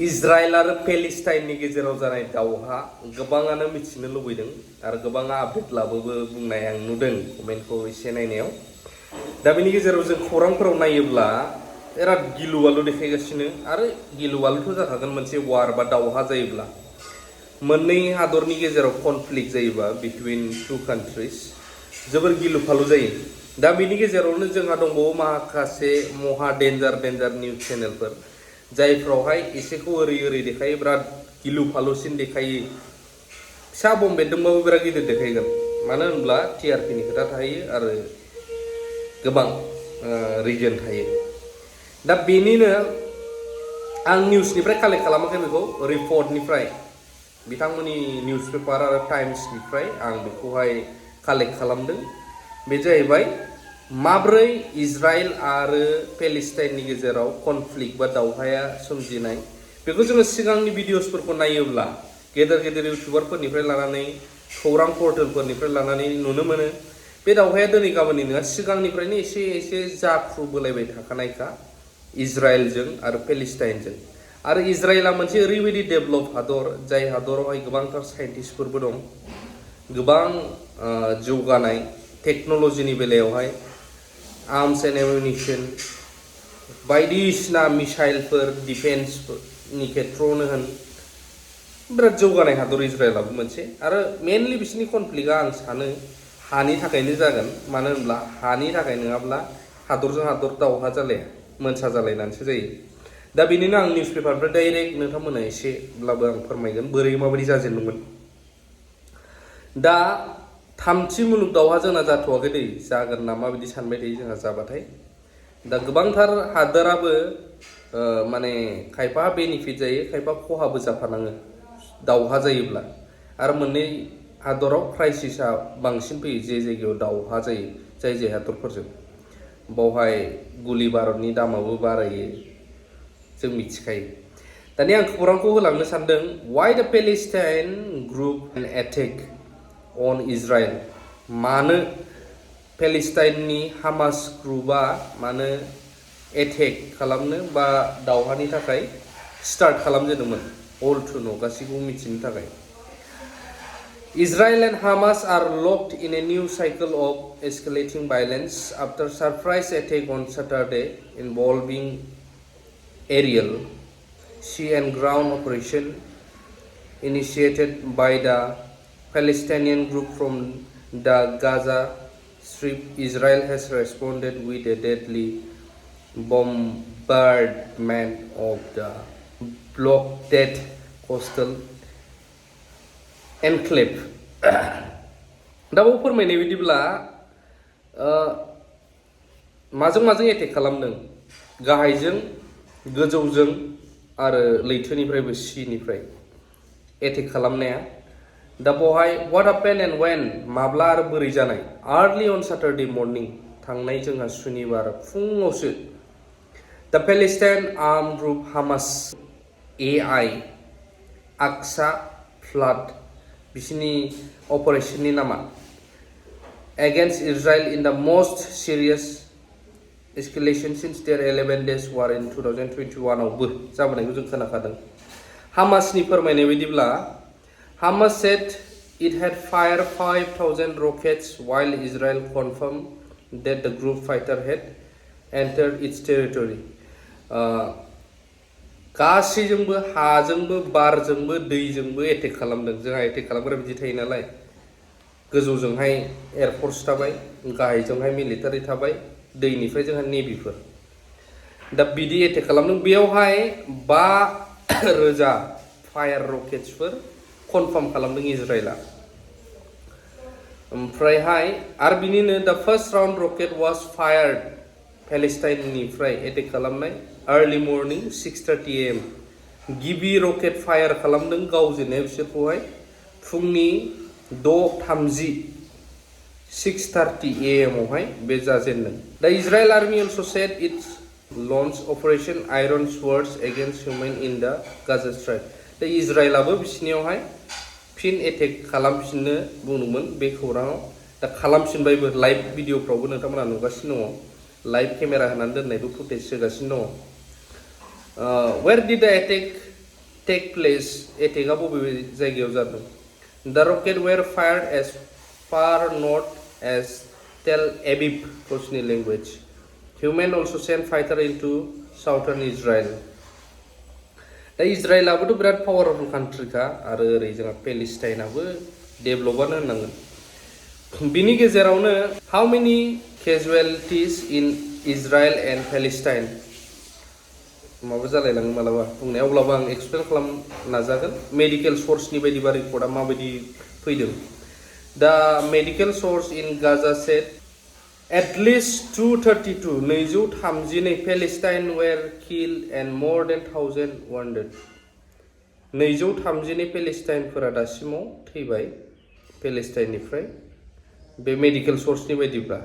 Israel आरो पेलेस्टाइननि गेजेराव जानाय दावहा गोबाङानो मिथिनो लुबैदों आरो गोबाङा आपडेट लाबोबो बुंनाय आं नुदों कमेन्टखौ एसे नायनायाव दा बेनि गेजेराव जों खौरांफोराव नायोब्ला बिराद गिलुबालु देखायगासिनो आरो गिलुबालुथ' जाखागोन मोनसे वार बा दावहा जायोब्ला मोननै हादरनि गेजेराव कनफ्लिक्ट जायोबा बिटुइन टु कान्ट्रिज जोबोर गिलुफालु जायो दा बेनि गेजेरावनो जोंहा दंबावो माखासे महा डेन्जार निउज चेनेलफोर जायफ्रावहाय एसेखौ ओरै देखायो बिराद गिलु फालुसिन देखायो फिसा बम बेरदोंबाबो बिराद गिदिर देखायगोन मानो होनब्ला टिआरपिनि खोथा थायो आरो गोबां रिजन थायो दा बेनिनो आं निउसनिफ्राय कालेक्ट खालामाखै बेखौ रिपर्टनिफ्राय बिथांमोननि निउस पेपार आरो टाइम्सनिफ्राय आं बेखौहाय कालेक्ट खालामदों बे जाहैबाय माब्रै इजराइल आरो पेलेस्टाइननि गेजेराव कनफ्लिक्ट बा दावहाया सोमजिनाय बेखौ जोङो सिगांनि भिडिअसफोरखौ नायोब्ला गेदेर इउटुबारफोरनिफ्राय लानानै खौरां पर्टेलफोरनिफ्राय लानानै नुनो मोनो बे दावहाया दिनै गाबोननि नङा सिगांनिफ्रायनो एसे जाफ्रुबोलायबाय थाखानायखा इजराइलजों आरो पेलेस्टाइनजों आरो इजराइला मोनसे ओरैबायदि डेभलप हादर जाय हादरावहाय गोबांथार साइन्टिस्टफोरबो दं गोबां जौगानाय टेक्न'लजिनि बेलायावहाय आर्म्स एन्ड एमिनिशन बायदिसिना मिसाइलफोर डिफेन्सनि खेथ्रआवनो होन बिराद जौगानाय हादर इजराइलाबो मोनसे आरो मेनलि बिसोरनि कनफ्लिक्टआ आं सानो हानि थाखायनो जागोन मानो होनब्ला हानि थाखाय नङाब्ला हादरजों हादर दावहा जालाया मोनसा जालायनानैसो जायो दा बेनिनो आं निउस पेपारनिफ्राय डाइरेक्ट नोंथांमोना एसेब्लाबो आं फोरमायगोन बोरै माबायदि जाजेनदोंमोन दा थामथि मुलुग दावहा जोंना जाथ'वाखै दै जागोन नामा बिदि सानबाय थायो जोंहा जाबाथाय दा गोबांथार हादोराबो माने खायफा बेनिफिट जायो खायफा खहाबो जाफानाङो दावहा जायोब्ला आरो मोननै हादराव क्राइसिसआ बांसिन फैयो जे जायगायाव दावहा जायो जाय हादरफोरजों बावहाय गुलि बारुदनि दामाबो बारायो जों मिथिखायो दानिया आं खौरांखौ होलांनो सानदों why the Palestine group attack on Israel मानो पेलेस्टाइननि हामास ग्रुपआ मानो एटेक खालामनो बा दावहानि थाखाय स्टार्ट खालामजेनदोंमोन अल टु नो गासैखौबो मिथिनो थाखाय Israel and Hamas are locked in a new cycle of escalating violence after surprise attack on Saturday involving aerial, sea and ground operation initiated by the Palestinian group from the Gaza Strip. Israel has responded with a deadly bombardment of the blockaded coastal enclave. दा बेखौ फोरमायनाय बायदिब्ला माजों attack खालामदों गाहायजों गोजौजों आरो लैथोनिफ्रायबो सीनिफ्राय attack खालामनाया दा बेवहाय व्हाट हैपेन एन्ड व्हेन माब्ला आरो बोरै जानाय आर्लि अन सैटरडे मर्निं थांनाय जोंहा सुनिबार फुङावसो the Palestine arm group Hamas Al Aqsa flood बिसिनि अपारेशननि नामा against Israel in the most serious escalation since their 11 days war in 2021 आवबो जाबोनायखौ जों खोनाखादों हामासनि फोरमायनाय बायदिब्ला Hamas said it had fired 5,000 rockets while Israel confirmed that the group fighter had entered its territory. गासैजोंबो हाजोंबो बारजोंबो दैजोंबो attack खालामदों जोंहा एटेक खालामग्रा बिदि थायो नालाय गोजौजोंहाय एयारफोर्स थाबाय गाहायजोंहाय मिलिटारि थाबाय दैनिफ्राय जोंहा नेभिफोर दा बिदि एटेक खालामदों बेयावहाय 5,000 फायार रकेट्सफोर कनफार्म खालामदों इजराइला ओमफ्रायहाय आरो बिनिनो the first round rocket was fired पेलेस्टाइननिफ्राय एटेक खालामनाय अर्ली मर्निं 6:30 AM गिबि रकेट फायार खालामदों गावजेननाय बिसोरखौहाय फुंनि 6:30 6:30 AM आवहाय बे जाजेनदों दा Israel army also said its launch operation iron swords against human in the Gaza Strip दा इजराइलाबो बिसिनियावहाय फिन एटेक खालामफिननो बुंदोंमोन बे खौराङाव दा खालामफिनबायबो लाइभ भिडिअफ्रावबो नोंथांमोना नुगासिनो दङ लाइभ केमेरा होनानै दोननायबो फुटेज होगासिनो दङ where did the attack take place एटेकआ बबे जायगायाव जादों The rockets were fired as far north as Tel Aviv Palestinian language Human also sent fighter into southern Israel दा इजराइलाबोथ' बिराद पावारफुल कान्ट्रिखा आरो ओरै जोंहा पेलेस्टाइनाबो डेभलपआनो होननांगोन बिनि गेजेरावनो हाउ मेनि केजुवेलिटिस इन इजराइल एन्ड पेलेस्टाइन माबा जालायलाङो मालाबा बुंनाया अब्लाबो आं एक्सप्लेन खालाम नाजागोन मेडिकेल सोर्सनि बायदिबा रिपर्टआ माबायदि फैदों दा medical source in Gaza said At least 232 Palestine were killed and more than 1,000 wounded. 232 Palestinians दासिमाव थैबाय पेलेस्टाइननिफ्राय बे मेडिकेल सोर्सनि बायदिब्ला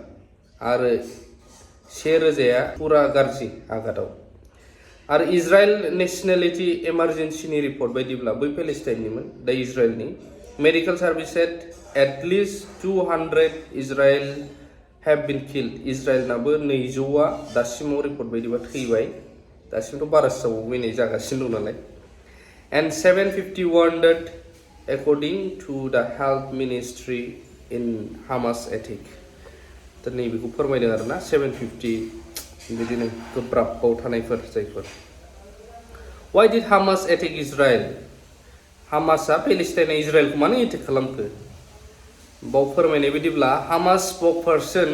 आरो 1,000 पुरा गाज्रि आघाताव आरो इजराइल नेशनेलिटी इमारजेन्सिनि रिपर्ट बायदिब्ला बै पेलेस्टाइननिमोन दा इजराइलनि medical service said at least 200 Israel have been killed. Israel नाबो 200आ दासिमाव रिपर्ट बायदिबा थैबाय दासिमथ' बारासो जाबावनाय जागासिनो दं नालाय and 750 wounded according to the health ministry in Hamas attack दा नैबेखौ फोरमायदों आरोना 750 बिदिनो गोब्राबाव थानायफोर जायफोर Why did Hamas attack Israel? Hamasआ पेलेस्टाइनआ इजराइलखौ मानो एटेक खालामखो बाव फोरमायनाय बायदिब्ला हामास स्पोकपारसन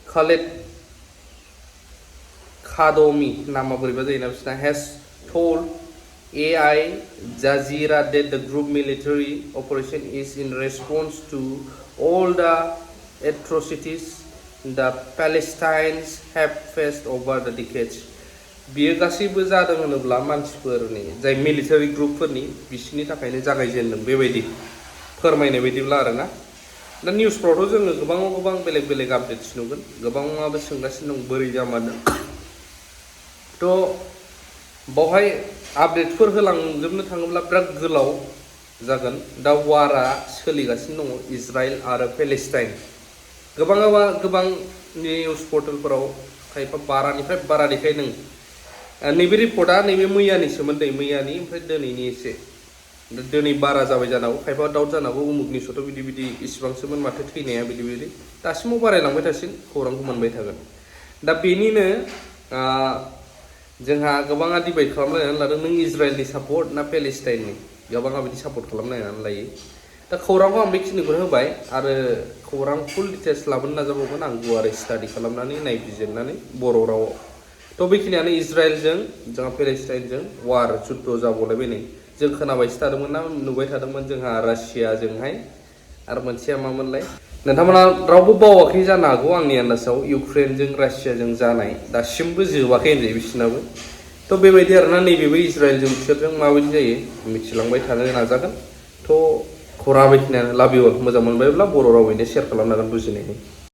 खालेद खादमी नामा बोरैबा जायोना बिसना has told AI Jazeera that the group military operation is in response to all the atrocities the Palestinians have faced over the decades बियो गासैबो जादों होनोब्ला मानसिफोरनि जाय मिलिटारि ग्रुपफोरनि बिसिनि थाखायनो जागायजेनदों बेबायदि फोरमायनाय बायदिब्ला आरोना दा निउसफ्रावथ' जोङो गोबां बेलेग बेलेग आपडेट्स नुगोन गोबाङाबो सोंगासिनो दं बोरै जामारदों थ' बावहाय आपडेटफोर होलांजोबनो थाङोब्ला बिराद गोलाव जागोन दा वारआ सोलिगासिनो दङ इजराइल आरो पेलेस्टाइन गोबां निउस पर्टेलफोराव खायफा बारानिफ्राय बारा देखायदों नैबे रिपर्टआ नैबे मैयानिसोमोन मैयानि ओमफ्राय दिनैनि एसे दिनै बारा जाबाय जानांगौ खायफा डाउट जानांगौ उमुकनि सथ' बिदि इसिबांसोमोन माथो थैनाया बिदि दासिमाव बारायलांबाय थासिगोन खौरांखौ मोनबाय थागोन दा बेनिनो जोंहा गोबाङा डिबाइड खालामलायनानै लादों नों इजराइलनि सापर्ट ना पेलेस्टाइननि गोबाङा बिदि सापर्ट खालामलायनानै लायो दा खौरांखौ आं बेखिनिखौनो होबाय आरो खौरां फुल डिटेल्स लाबोनो नाजाबावगोन आं गुवारै स्टाडि खालामनानै नायबिजिरनानै बर' रावाव थ' बेखिनियानो इजराइलजों जोंहा पेलेस्टाइनजों वार जुद्ध जाबावलायबाय जों खोनाबायसो थादोंमोन ना नुबाय थादोंमोन जोंहा रासियाजोंहाय आरो मोनसेया मामोनलाय नोंथांमोना रावबो बावाखै जानो हागौ आंनि आन्दाजाव इउक्रेनजों रासियाजों जानाय दासिमबो जोबाखै होनजायो बिसिनाबो थ' बेबायदि आरोना नैबेबो इजराइलजों बिसोरजों माबायदि जायो मिथिलांबाय थानो नाजागोन थ' खौराङा बेखिनियानो लाभ इउ अल मोजां मोनबायब्ला बर' रावैनो शेयार खालामनांगोन बुजिनायनि